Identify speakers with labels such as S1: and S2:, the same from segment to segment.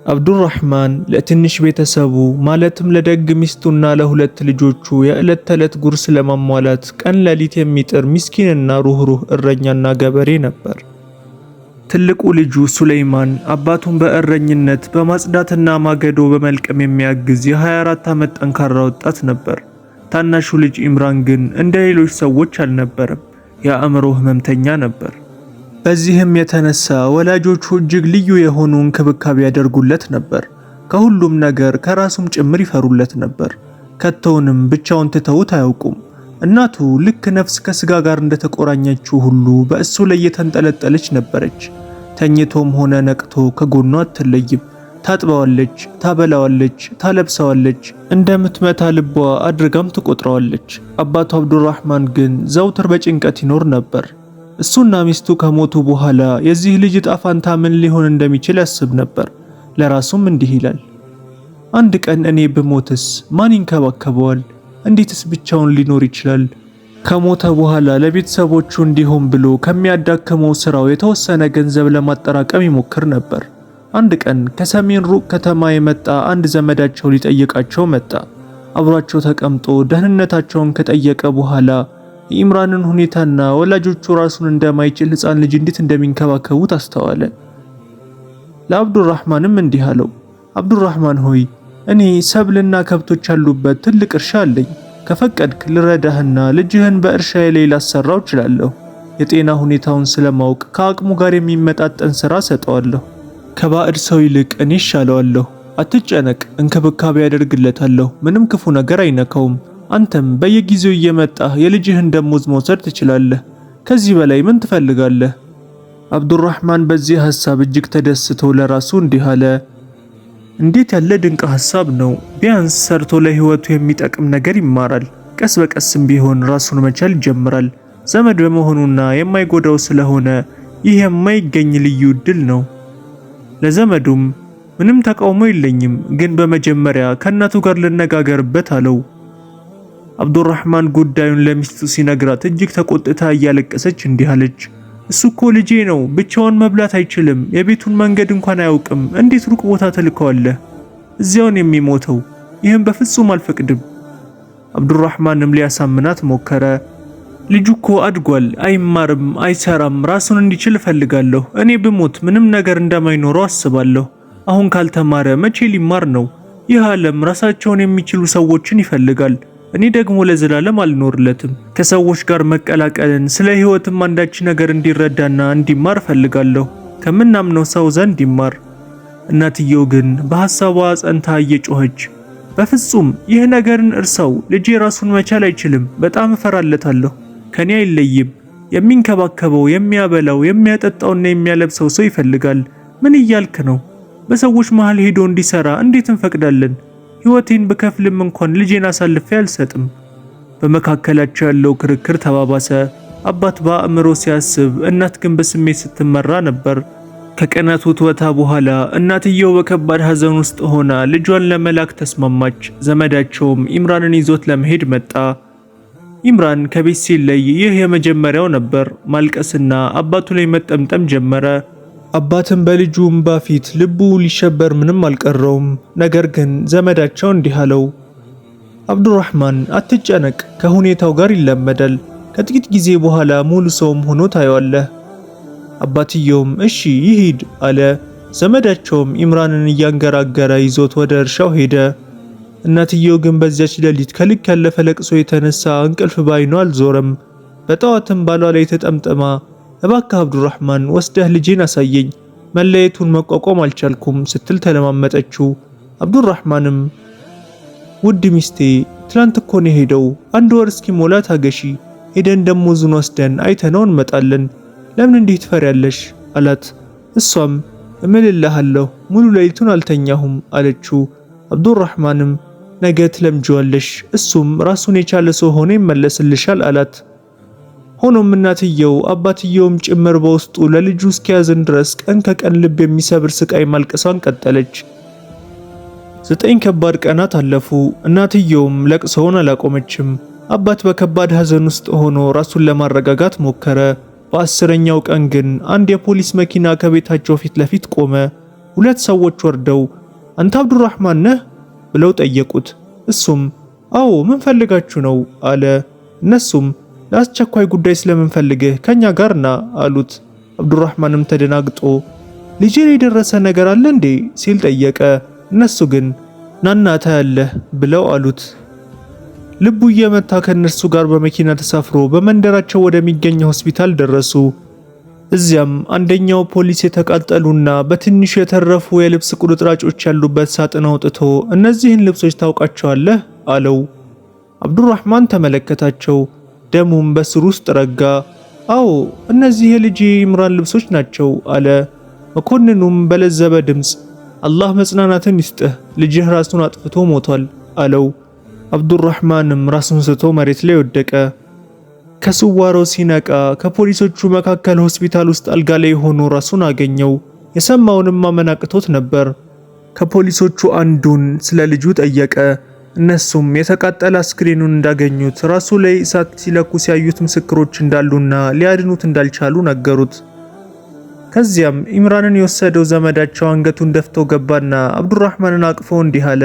S1: አብዱራህማን ለትንሽ ቤተሰቡ ማለትም ለደግ ሚስቱና ለሁለት ልጆቹ የዕለት ተዕለት ጉርስ ለማሟላት ቀን ለሊት የሚጥር ምስኪንና ሩህሩህ እረኛና ገበሬ ነበር። ትልቁ ልጁ ሱለይማን አባቱን በእረኝነት በማጽዳትና ማገዶ በመልቀም የሚያግዝ የ24 ዓመት ጠንካራ ወጣት ነበር። ታናሹ ልጅ ኢምራን ግን እንደ ሌሎች ሰዎች አልነበረም፣ የአእምሮ ህመምተኛ ነበር። በዚህም የተነሳ ወላጆቹ እጅግ ልዩ የሆኑ እንክብካቤ ያደርጉለት ነበር። ከሁሉም ነገር ከራሱም ጭምር ይፈሩለት ነበር። ከቶውንም ብቻውን ትተውት አያውቁም። እናቱ ልክ ነፍስ ከስጋ ጋር እንደተቆራኘችው ሁሉ በእሱ ላይ የተንጠለጠለች ነበረች። ተኝቶም ሆነ ነቅቶ ከጎኗ አትለይም። ታጥበዋለች፣ ታበላዋለች፣ ታለብሰዋለች፣ እንደምትመታ ልቧ አድርጋም ትቆጥረዋለች። አባቱ አብዱራህማን ግን ዘውትር በጭንቀት ይኖር ነበር። እሱና ሚስቱ ከሞቱ በኋላ የዚህ ልጅ ዕጣ ፋንታ ምን ሊሆን እንደሚችል ያስብ ነበር። ለራሱም እንዲህ ይላል፣ አንድ ቀን እኔ ብሞትስ ማን ይንከባከበዋል? እንዴትስ ብቻውን ሊኖር ይችላል? ከሞተ በኋላ ለቤተሰቦቹ እንዲሆን ብሎ ከሚያዳክመው ስራው የተወሰነ ገንዘብ ለማጠራቀም ይሞክር ነበር። አንድ ቀን ከሰሜን ሩቅ ከተማ የመጣ አንድ ዘመዳቸው ሊጠይቃቸው መጣ። አብሯቸው ተቀምጦ ደህንነታቸውን ከጠየቀ በኋላ የኢምራንን ሁኔታና ወላጆቹ ራሱን እንደማይችል ሕፃን ልጅ እንዴት እንደሚንከባከቡት አስተዋለ። ለአብዱራህማንም እንዲህ አለው፣ አብዱራህማን ሆይ፣ እኔ ሰብልና ከብቶች ያሉበት ትልቅ እርሻ አለኝ። ከፈቀድክ ልረዳህና ልጅህን በእርሻዬ ላይ ላሰራው እችላለሁ። የጤና ሁኔታውን ስለማውቅ ከአቅሙ ጋር የሚመጣጠን ስራ ሰጠዋለሁ። ከባዕድ ሰው ይልቅ እኔ እሻለዋለሁ። አትጨነቅ፣ እንክብካቤ ያደርግለታለሁ። ምንም ክፉ ነገር አይነካውም። አንተም በየጊዜው እየመጣህ የልጅህን ደሞዝ መውሰድ ትችላለህ። ከዚህ በላይ ምን ትፈልጋለህ? አብዱራህማን በዚህ ሐሳብ እጅግ ተደስቶ ለራሱ እንዲህ አለ፣ እንዴት ያለ ድንቅ ሐሳብ ነው! ቢያንስ ሰርቶ ለህይወቱ የሚጠቅም ነገር ይማራል። ቀስ በቀስም ቢሆን ራሱን መቻል ይጀምራል። ዘመድ በመሆኑና የማይጎዳው ስለሆነ ይህ የማይገኝ ልዩ እድል ነው። ለዘመዱም ምንም ተቃውሞ የለኝም፣ ግን በመጀመሪያ ከእናቱ ጋር ልነጋገርበት አለው። አብዱራህማን ጉዳዩን ለሚስቱ ሲነግራት እጅግ ተቆጥታ እያለቀሰች እንዲህ አለች። እሱ እኮ ልጄ ነው፣ ብቻውን መብላት አይችልም፣ የቤቱን መንገድ እንኳን አያውቅም። እንዴት ሩቅ ቦታ ትልከዋለህ? እዚያውን የሚሞተው። ይህም በፍጹም አልፈቅድም። አብዱራህማንም ሊያሳምናት ሞከረ። ልጁ እኮ አድጓል፣ አይማርም፣ አይሰራም፣ ራሱን እንዲችል እፈልጋለሁ። እኔ ብሞት ምንም ነገር እንደማይኖረው አስባለሁ። አሁን ካልተማረ መቼ ሊማር ነው? ይህ ዓለም ራሳቸውን የሚችሉ ሰዎችን ይፈልጋል። እኔ ደግሞ ለዘላለም አልኖርለትም። ከሰዎች ጋር መቀላቀልን፣ ስለ ሕይወትም አንዳች ነገር እንዲረዳና እንዲማር እፈልጋለሁ። ከምናምነው ሰው ዘንድ ይማር። እናትየው ግን በሐሳቧ ጸንታ እየጮኸች በፍጹም ይህ ነገርን እርሳው፣ ልጄ ራሱን መቻል አይችልም። በጣም እፈራለታለሁ። ከኔ አይለይም። የሚንከባከበው፣ የሚያበላው፣ የሚያጠጣውና የሚያለብሰው ሰው ይፈልጋል። ምን እያልክ ነው? በሰዎች መሃል ሄዶ እንዲሰራ እንዴት እንፈቅዳለን? ሕይወቴን ብከፍልም እንኳን ልጄን አሳልፌ አልሰጥም። በመካከላቸው ያለው ክርክር ተባባሰ። አባት በአእምሮ ሲያስብ፣ እናት ግን በስሜት ስትመራ ነበር። ከቀናት ውትወታ በኋላ እናትየው በከባድ ሐዘን ውስጥ ሆና ልጇን ለመላክ ተስማማች። ዘመዳቸውም ኢምራንን ይዞት ለመሄድ መጣ። ኢምራን ከቤት ሲለይ ይህ የመጀመሪያው ነበር። ማልቀስና አባቱ ላይ መጠምጠም ጀመረ። አባትም በልጁ እምባ ፊት ልቡ ሊሸበር ምንም አልቀረውም። ነገር ግን ዘመዳቸው እንዲህ አለው፣ አብዱራህማን አትጨነቅ፣ ከሁኔታው ጋር ይላመዳል። ከጥቂት ጊዜ በኋላ ሙሉ ሰውም ሆኖ ታየዋለህ። አባትየውም እሺ ይሂድ አለ። ዘመዳቸውም ኢምራንን እያንገራገረ ይዞት ወደ እርሻው ሄደ። እናትየው ግን በዚያች ሌሊት ከልክ ያለፈ ለቅሶ የተነሳ እንቅልፍ ባይኗ አልዞረም። በጠዋትም ባሏ ላይ ተጠምጥማ እባክህ አብዱራህማን ወስደህ ልጄን አሳየኝ፣ መለየቱን መቋቋም አልቻልኩም ስትል ተለማመጠችው። አብዱራህማንም ውድ ሚስቴ ትላንት እኮ ነው የሄደው፣ አንድ ወር እስኪሞላ ታገሺ፣ ሄደን ደሞዙን ወስደን አይተነው እንመጣለን። ለምን እንዲህ ትፈሪያለሽ? አላት። እሷም እምልልሃለሁ ሙሉ ሌሊቱን አልተኛሁም አለችው። አብዱራህማንም ነገ ትለምጂዋለሽ፣ እሱም ራሱን የቻለ ሰው ሆኖ ይመለስልሻል አላት። ሆኖም እናትየው አባትየውም ጭምር በውስጡ ለልጁ እስኪያዝን ድረስ ቀን ከቀን ልብ የሚሰብር ስቃይ ማልቀሷን ቀጠለች። 9 ከባድ ቀናት አለፉ። እናትየውም ለቅሶውን አላቆመችም። አባት በከባድ ሐዘን ውስጥ ሆኖ ራሱን ለማረጋጋት ሞከረ። በ10ኛው ቀን ግን አንድ የፖሊስ መኪና ከቤታቸው ፊት ለፊት ቆመ። ሁለት ሰዎች ወርደው አንተ አብዱራህማን ነህ ብለው ጠየቁት። እሱም አዎ፣ ምን ፈልጋችሁ ነው አለ። እነሱም ለአስቸኳይ ጉዳይ ስለምንፈልግህ ከኛ ጋር ና አሉት። አብዱራህማንም ተደናግጦ ልጄ ላይ የደረሰ ነገር አለ እንዴ ሲል ጠየቀ። እነሱ ግን ናና ታያለህ ብለው አሉት። ልቡ እየመታ ከእነርሱ ጋር በመኪና ተሳፍሮ በመንደራቸው ወደሚገኘው ሆስፒታል ደረሱ። እዚያም አንደኛው ፖሊስ የተቃጠሉና በትንሹ የተረፉ የልብስ ቁርጥራጮች ያሉበት ሳጥን አውጥቶ እነዚህን ልብሶች ታውቃቸዋለህ አለው። አብዱራህማን ተመለከታቸው፣ ደሙም በስር ውስጥ ረጋ። አዎ፣ እነዚህ የልጄ ኢምራን ልብሶች ናቸው አለ። መኮንኑም በለዘበ ድምፅ አላህ መጽናናትን ይስጥህ፣ ልጅህ ራሱን አጥፍቶ ሞቷል አለው። አብዱራህማንም ራሱን ስቶ መሬት ላይ ወደቀ። ከስዋሮ ሲነቃ ከፖሊሶቹ መካከል ሆስፒታል ውስጥ አልጋ ላይ ሆኖ ራሱን አገኘው። የሰማውንም ማመን አቅቶት ነበር። ከፖሊሶቹ አንዱን ስለ ልጁ ጠየቀ። እነሱም የተቃጠለ አስክሬኑን እንዳገኙት፣ ራሱ ላይ እሳት ሲለኩ ሲያዩት ምስክሮች እንዳሉና ሊያድኑት እንዳልቻሉ ነገሩት። ከዚያም ኢምራንን የወሰደው ዘመዳቸው አንገቱን ደፍቶ ገባና አብዱራህማንን አቅፎ እንዲህ አለ።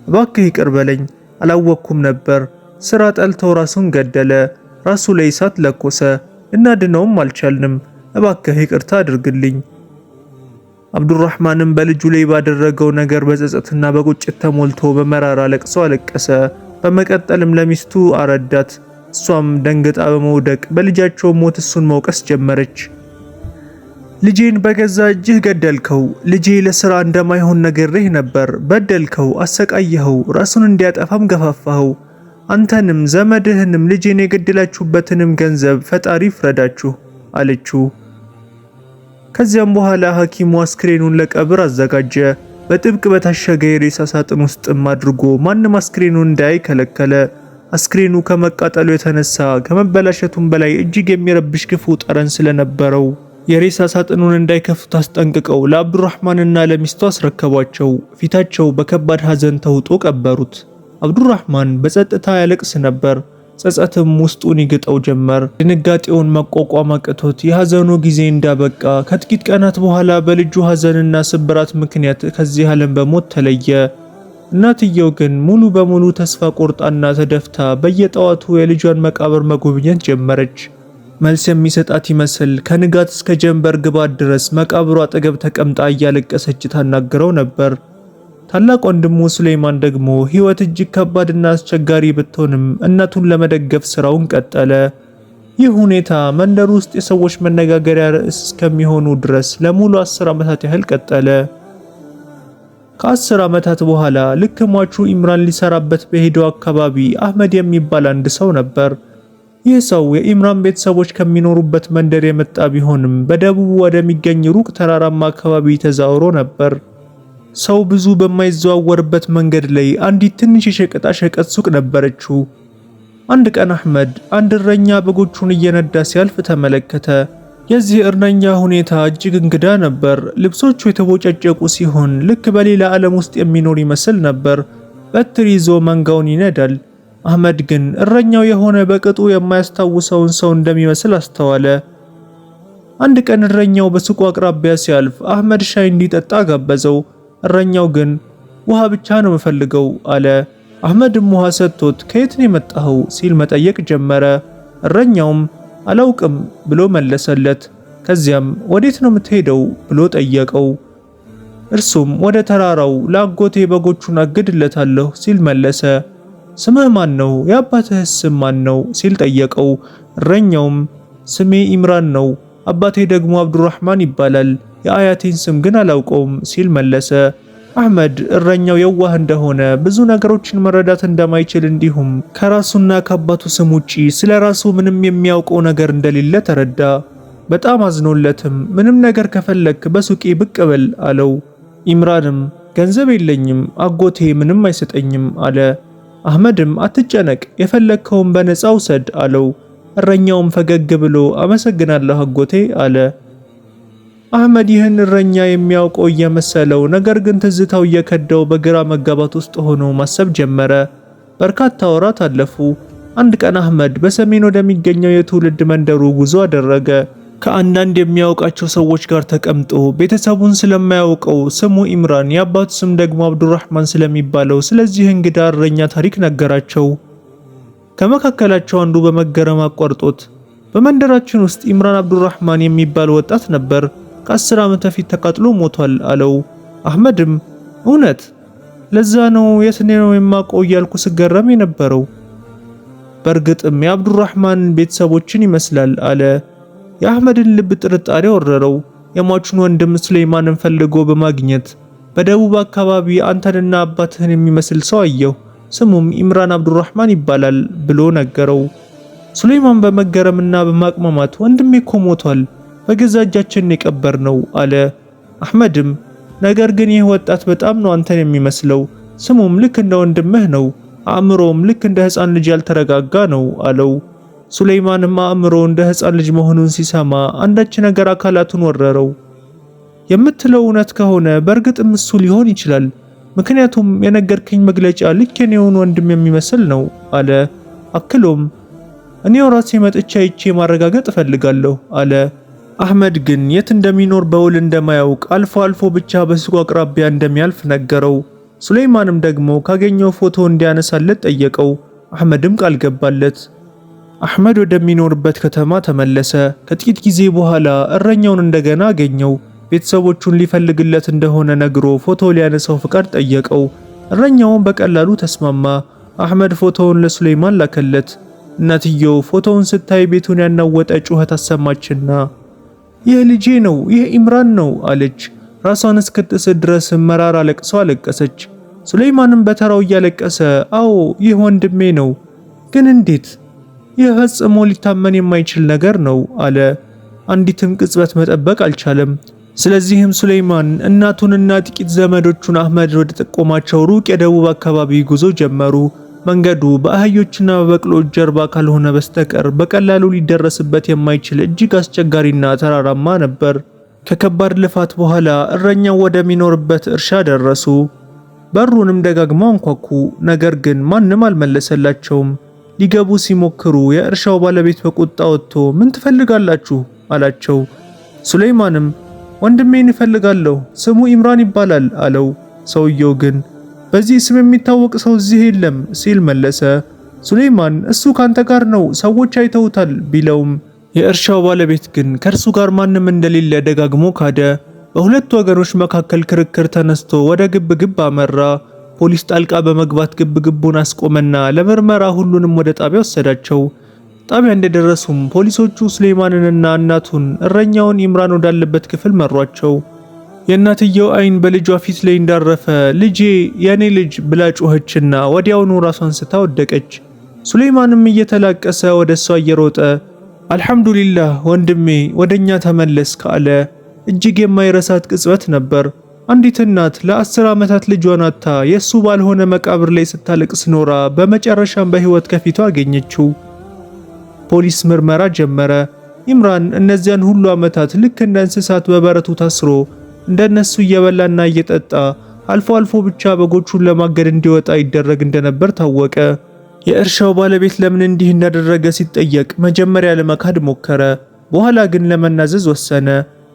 S1: እባክህ ይቅር በለኝ፣ አላወቅኩም ነበር። ስራ ጠልቶ ራሱን ገደለ። ራሱ ላይ እሳት ለኮሰ። ልናድነውም አልቻልንም። እባክህ ይቅርታ አድርግልኝ። አብዱራህማንም በልጁ ላይ ባደረገው ነገር በጸጸትና በቁጭት ተሞልቶ በመራራ ለቅሶ አለቀሰ። በመቀጠልም ለሚስቱ አረዳት። እሷም ደንግጣ በመውደቅ በልጃቸው ሞት እሱን መውቀስ ጀመረች። ልጄን በገዛ እጅህ ገደልከው። ልጄ ለስራ እንደማይሆን ነግሬህ ነበር። በደልከው፣ አሰቃየኸው፣ ራሱን እንዲያጠፋም ገፋፋኸው። አንተንም ዘመድህንም ልጄን የገደላችሁበትንም ገንዘብ ፈጣሪ ይፍረዳችሁ አለችው። ከዚያም በኋላ ሐኪሙ አስክሬኑን ለቀብር አዘጋጀ። በጥብቅ በታሸገ የሬሳ ሳጥን ውስጥም አድርጎ ማንም አስክሬኑን እንዳያይ ከለከለ። አስክሬኑ ከመቃጠሉ የተነሳ ከመበላሸቱም በላይ እጅግ የሚረብሽ ክፉ ጠረን ስለነበረው የሬሳ ሳጥኑን እንዳይከፍቱት አስጠንቅቀው ለአብዱራህማንና ለሚስቱ አስረከቧቸው። ፊታቸው በከባድ ሐዘን ተውጦ ቀበሩት። አብዱራህማን በጸጥታ ያለቅስ ነበር። ጸጸትም ውስጡን ይግጠው ጀመር። ድንጋጤውን መቋቋም አቅቶት የሐዘኑ ጊዜ እንዳበቃ ከጥቂት ቀናት በኋላ በልጁ ሐዘንና ስብራት ምክንያት ከዚህ ዓለም በሞት ተለየ። እናትየው ግን ሙሉ በሙሉ ተስፋ ቆርጣና ተደፍታ በየጠዋቱ የልጇን መቃብር መጎብኘት ጀመረች። መልስ የሚሰጣት ይመስል ከንጋት እስከ ጀንበር ግባት ድረስ መቃብሩ አጠገብ ተቀምጣ እያለቀሰች ታናግረው ነበር። ታላቅ ወንድሙ ሱሌይማን ደግሞ ሕይወት እጅግ ከባድና አስቸጋሪ ብትሆንም እናቱን ለመደገፍ ስራውን ቀጠለ። ይህ ሁኔታ መንደር ውስጥ የሰዎች መነጋገሪያ ርዕስ እስከሚሆኑ ድረስ ለሙሉ 10 ዓመታት ያህል ቀጠለ። ከ10 ዓመታት በኋላ ልክ ሟቹ ኢምራን ሊሰራበት በሄደው አካባቢ አህመድ የሚባል አንድ ሰው ነበር። ይህ ሰው የኢምራን ቤተሰቦች ከሚኖሩበት መንደር የመጣ ቢሆንም በደቡቡ ወደሚገኝ ሩቅ ተራራማ አካባቢ ተዛውሮ ነበር። ሰው ብዙ በማይዘዋወርበት መንገድ ላይ አንዲት ትንሽ የሸቀጣ ሸቀጥ ሱቅ ነበረችው። አንድ ቀን አህመድ አንድ እረኛ በጎቹን እየነዳ ሲያልፍ ተመለከተ። የዚህ እረኛ ሁኔታ እጅግ እንግዳ ነበር። ልብሶቹ የተቦጨጨቁ ሲሆን ልክ በሌላ ዓለም ውስጥ የሚኖር ይመስል ነበር። በትር ይዞ መንጋውን ይነዳል። አህመድ ግን እረኛው የሆነ በቅጡ የማያስታውሰውን ሰው እንደሚመስል አስተዋለ። አንድ ቀን እረኛው በሱቁ አቅራቢያ ሲያልፍ አህመድ ሻይ እንዲጠጣ ጋበዘው። እረኛው ግን ውሃ ብቻ ነው የምፈልገው አለ። አህመድም ውሃ ሰጥቶት ከየት ነው የመጣኸው ሲል መጠየቅ ጀመረ። እረኛውም አላውቅም ብሎ መለሰለት። ከዚያም ወዴት ነው የምትሄደው ብሎ ጠየቀው። እርሱም ወደ ተራራው፣ ለአጎቴ በጎቹን አግድለታለሁ ሲል መለሰ። ስምህ ማን ነው? የአባትህስ ስም ማን ነው? ሲል ጠየቀው። እረኛውም ስሜ ኢምራን ነው፣ አባቴ ደግሞ አብዱራህማን ይባላል፣ የአያቴን ስም ግን አላውቀውም ሲል መለሰ። አህመድ እረኛው የዋህ እንደሆነ፣ ብዙ ነገሮችን መረዳት እንደማይችል፣ እንዲሁም ከራሱና ከአባቱ ስም ውጪ ስለ ራሱ ምንም የሚያውቀው ነገር እንደሌለ ተረዳ። በጣም አዝኖለትም ምንም ነገር ከፈለክ በሱቄ ብቅ በል አለው። ኢምራንም ገንዘብ የለኝም፣ አጎቴ ምንም አይሰጠኝም አለ። አህመድም አትጨነቅ፣ የፈለግከውን በነፃ ውሰድ አለው። እረኛውም ፈገግ ብሎ አመሰግናለሁ አጎቴ አለ። አህመድ ይህን እረኛ የሚያውቀው እየመሰለው ነገር ግን ትዝታው እየከዳው በግራ መጋባት ውስጥ ሆኖ ማሰብ ጀመረ። በርካታ ወራት አለፉ። አንድ ቀን አህመድ በሰሜን ወደሚገኘው የትውልድ መንደሩ ጉዞ አደረገ። ከአንዳንድ የሚያውቃቸው ሰዎች ጋር ተቀምጦ ቤተሰቡን ስለማያውቀው ስሙ ኢምራን የአባቱ ስም ደግሞ አብዱራህማን ስለሚባለው ስለዚህ እንግዳ እረኛ ታሪክ ነገራቸው። ከመካከላቸው አንዱ በመገረም አቋርጦት በመንደራችን ውስጥ ኢምራን አብዱራህማን የሚባል ወጣት ነበር፣ ከ10 ዓመት በፊት ተቃጥሎ ሞቷል አለው። አህመድም እውነት ለዛ ነው የት ነው የማውቀው እያልኩ ስገረም የነበረው፣ በእርግጥም የአብዱራህማን ቤተሰቦችን ይመስላል አለ። የአህመድን ልብ ጥርጣሬ ወረረው። የሟቹን ወንድም ሱሌይማንን ፈልጎ በማግኘት በደቡብ አካባቢ አንተንና አባትህን የሚመስል ሰው አየሁ፣ ስሙም ኢምራን አብዱራህማን ይባላል ብሎ ነገረው። ሱሌይማን በመገረምና በማቅማማት ወንድሜ እኮ ሞቷል፣ በገዛ እጃችን የቀበርነው አለ። አህመድም ነገር ግን ይህ ወጣት በጣም ነው አንተን የሚመስለው፣ ስሙም ልክ እንደ ወንድምህ ነው፣ አእምሮውም ልክ እንደ ሕፃን ልጅ ያልተረጋጋ ነው አለው። ሱሌይማንም አእምሮ እንደ ሕፃን ልጅ መሆኑን ሲሰማ አንዳች ነገር አካላቱን ወረረው። የምትለው እውነት ከሆነ በእርግጥም እሱ ሊሆን ይችላል፣ ምክንያቱም የነገርከኝ መግለጫ ልክ የኔውን ወንድም የሚመስል ነው አለ። አክሎም እኔው ራሴ መጥቼ አይቼ ማረጋገጥ እፈልጋለሁ አለ። አህመድ ግን የት እንደሚኖር በውል እንደማያውቅ አልፎ አልፎ ብቻ በሱቁ አቅራቢያ እንደሚያልፍ ነገረው። ሱሌይማንም ደግሞ ካገኘው ፎቶ እንዲያነሳለት ጠየቀው። አህመድም ቃል ገባለት። አህመድ ወደሚኖርበት ከተማ ተመለሰ። ከጥቂት ጊዜ በኋላ እረኛውን እንደገና አገኘው። ቤተሰቦቹን ሊፈልግለት እንደሆነ ነግሮ ፎቶ ሊያነሳው ፍቃድ ጠየቀው። እረኛውን በቀላሉ ተስማማ። አህመድ ፎቶውን ለሱሌይማን ላከለት። እናትየው ፎቶውን ስታይ ቤቱን ያናወጠ ጩኸት አሰማችና ይህ ልጄ ነው፣ ይህ ኢምራን ነው አለች። ራሷን እስክትስት ድረስ መራራ ለቅሶ አለቀሰች። ሱሌይማንም በተራው እያለቀሰ አዎ ይህ ወንድሜ ነው፣ ግን እንዴት? ይህ ፈጽሞ ሊታመን የማይችል ነገር ነው አለ። አንዲትም ቅጽበት መጠበቅ አልቻለም። ስለዚህም ሱሌይማን እናቱንና ጥቂት ዘመዶቹን አህመድ ወደ ጠቆማቸው ሩቅ የደቡብ አካባቢ ጉዞ ጀመሩ። መንገዱ በአህዮችና በበቅሎች ጀርባ ካልሆነ በስተቀር በቀላሉ ሊደረስበት የማይችል እጅግ አስቸጋሪና ተራራማ ነበር። ከከባድ ልፋት በኋላ እረኛው ወደሚኖርበት እርሻ ደረሱ። በሩንም ደጋግመው አንኳኩ። ነገር ግን ማንም አልመለሰላቸውም። ሊገቡ ሲሞክሩ የእርሻው ባለቤት በቁጣ ወጥቶ ምን ትፈልጋላችሁ? አላቸው። ሱሌይማንም ወንድሜን እፈልጋለሁ፣ ስሙ ኢምራን ይባላል አለው። ሰውየው ግን በዚህ ስም የሚታወቅ ሰው እዚህ የለም ሲል መለሰ። ሱሌይማን እሱ ካንተ ጋር ነው፣ ሰዎች አይተውታል ቢለውም የእርሻው ባለቤት ግን ከእርሱ ጋር ማንም እንደሌለ ደጋግሞ ካደ። በሁለቱ ወገኖች መካከል ክርክር ተነስቶ ወደ ግብግብ አመራ። ፖሊስ ጣልቃ በመግባት ግብግቡን አስቆመና ለምርመራ ሁሉንም ወደ ጣቢያ ወሰዳቸው። ጣቢያ እንደደረሱም ፖሊሶቹ ሱሌይማንንና እናቱን እረኛውን ኢምራን ወዳለበት ክፍል መሯቸው። የእናትየው አይን በልጇ ፊት ላይ እንዳረፈ ልጄ፣ የኔ ልጅ ብላ ጮኸችና ወዲያውኑ ራሷን ስታ ወደቀች። ሱሌይማንም እየተላቀሰ ወደ እሷ እየሮጠ አልሐምዱሊላህ ወንድሜ ወደኛ ተመለስክ አለ። እጅግ የማይረሳት ቅጽበት ነበር። አንዲት እናት ለ10 ዓመታት ልጇን አጥታ የሱ ባልሆነ መቃብር ላይ ስታለቅስ ኖራ በመጨረሻም በሕይወት ከፊቷ አገኘችው። ፖሊስ ምርመራ ጀመረ። ኢምራን እነዚያን ሁሉ ዓመታት ልክ እንደ እንስሳት በበረቱ ታስሮ እንደነሱ እየበላና እየጠጣ አልፎ አልፎ ብቻ በጎቹን ለማገድ እንዲወጣ ይደረግ እንደነበር ታወቀ። የእርሻው ባለቤት ለምን እንዲህ እንዳደረገ ሲጠየቅ መጀመሪያ ለመካድ ሞከረ። በኋላ ግን ለመናዘዝ ወሰነ።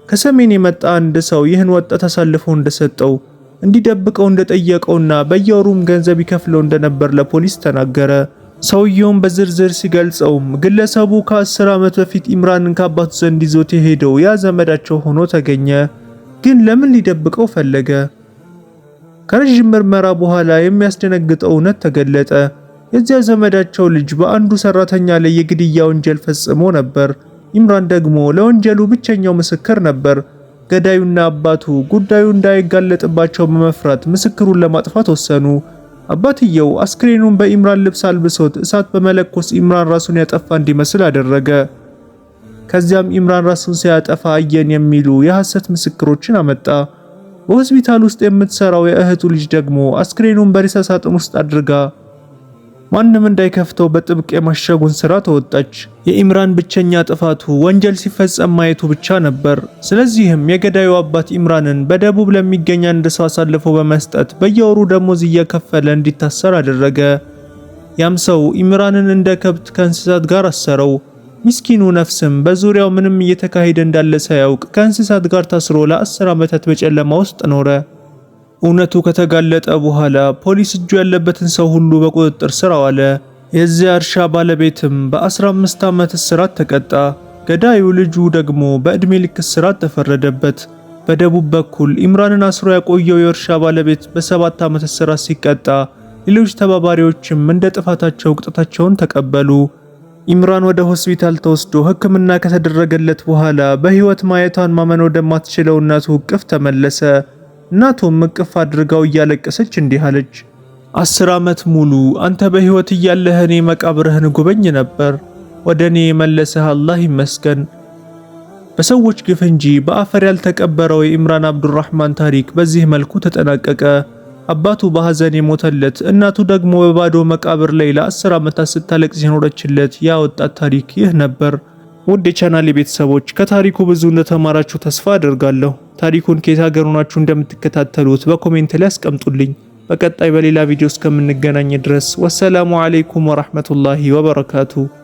S1: ከሰሜን የመጣ አንድ ሰው ይህን ወጣት አሳልፎ እንደሰጠው እንዲደብቀው እንደጠየቀውና በየወሩም ገንዘብ ይከፍለው እንደነበር ለፖሊስ ተናገረ። ሰውየውም በዝርዝር ሲገልጸውም ግለሰቡ ከ10 ዓመት በፊት ኢምራንን ከአባቱ ዘንድ ይዞት የሄደው ያ ዘመዳቸው ሆኖ ተገኘ። ግን ለምን ሊደብቀው ፈለገ? ከረዥም ምርመራ በኋላ የሚያስደነግጠው እውነት ተገለጠ። የዚያ ዘመዳቸው ልጅ በአንዱ ሰራተኛ ላይ የግድያ ወንጀል ፈጽሞ ነበር። ኢምራን ደግሞ ለወንጀሉ ብቸኛው ምስክር ነበር። ገዳዩና አባቱ ጉዳዩ እንዳይጋለጥባቸው በመፍራት ምስክሩን ለማጥፋት ወሰኑ። አባትየው አስክሬኑን በኢምራን ልብስ አልብሶት እሳት በመለኮስ ኢምራን ራሱን ያጠፋ እንዲመስል አደረገ። ከዚያም ኢምራን ራሱን ሲያጠፋ አየን የሚሉ የሐሰት ምስክሮችን አመጣ። በሆስፒታል ውስጥ የምትሰራው የእህቱ ልጅ ደግሞ አስክሬኑን በሬሳ ሳጥን ውስጥ አድርጋ ማንም እንዳይከፍተው በጥብቅ የማሸጉን ስራ ተወጣች። የኢምራን ብቸኛ ጥፋቱ ወንጀል ሲፈጸም ማየቱ ብቻ ነበር። ስለዚህም የገዳዩ አባት ኢምራንን በደቡብ ለሚገኝ አንድ ሰው አሳልፎ በመስጠት በየወሩ ደሞዝ እየከፈለ እንዲታሰር አደረገ። ያም ሰው ኢምራንን እንደ ከብት ከእንስሳት ጋር አሰረው። ምስኪኑ ነፍስም በዙሪያው ምንም እየተካሄደ እንዳለ ሳያውቅ ከእንስሳት ጋር ታስሮ ለ10 ዓመታት በጨለማ ውስጥ ኖረ። እውነቱ ከተጋለጠ በኋላ ፖሊስ እጁ ያለበትን ሰው ሁሉ በቁጥጥር ስር አዋለ። የዚያ እርሻ ባለቤትም በ15 ዓመት እስራት ተቀጣ። ገዳዩ ልጁ ደግሞ በዕድሜ ልክ እስራት ተፈረደበት። በደቡብ በኩል ኢምራንን አስሮ ያቆየው የእርሻ ባለቤት በ7 ዓመት እስራት ሲቀጣ፣ ሌሎች ተባባሪዎችም እንደ ጥፋታቸው ቅጣታቸውን ተቀበሉ። ኢምራን ወደ ሆስፒታል ተወስዶ ሕክምና ከተደረገለት በኋላ በሕይወት ማየቷን ማመን ወደማትችለው እናቱ እቅፍ ተመለሰ። እናቱም እቅፍ አድርጋው እያለቀሰች እንዲህ አለች። 10 ዓመት ሙሉ አንተ በሕይወት እያለህ እኔ መቃብርህን ጎበኝ ነበር። ወደ እኔ የመለሰህ አላህ ይመስገን። በሰዎች ግፍ እንጂ በአፈር ያልተቀበረው የኢምራን አብዱራህማን ታሪክ በዚህ መልኩ ተጠናቀቀ። አባቱ በሐዘን የሞተለት፣ እናቱ ደግሞ በባዶ መቃብር ላይ ለ10 ዓመታት ስታለቅስ የኖረችለት ያ ወጣት ታሪክ ይህ ነበር። ውድ የቻናሌ ቤተሰቦች፣ ከታሪኩ ብዙ እንደተማራችሁ ተስፋ አደርጋለሁ። ታሪኩን ከየት ሀገር ሆናችሁ እንደምትከታተሉት በ comment ላይ አስቀምጡልኝ። በቀጣይ በሌላ ቪዲዮ እስከምንገናኝ ድረስ والسلام عليكم ورحمة الله وبركاته።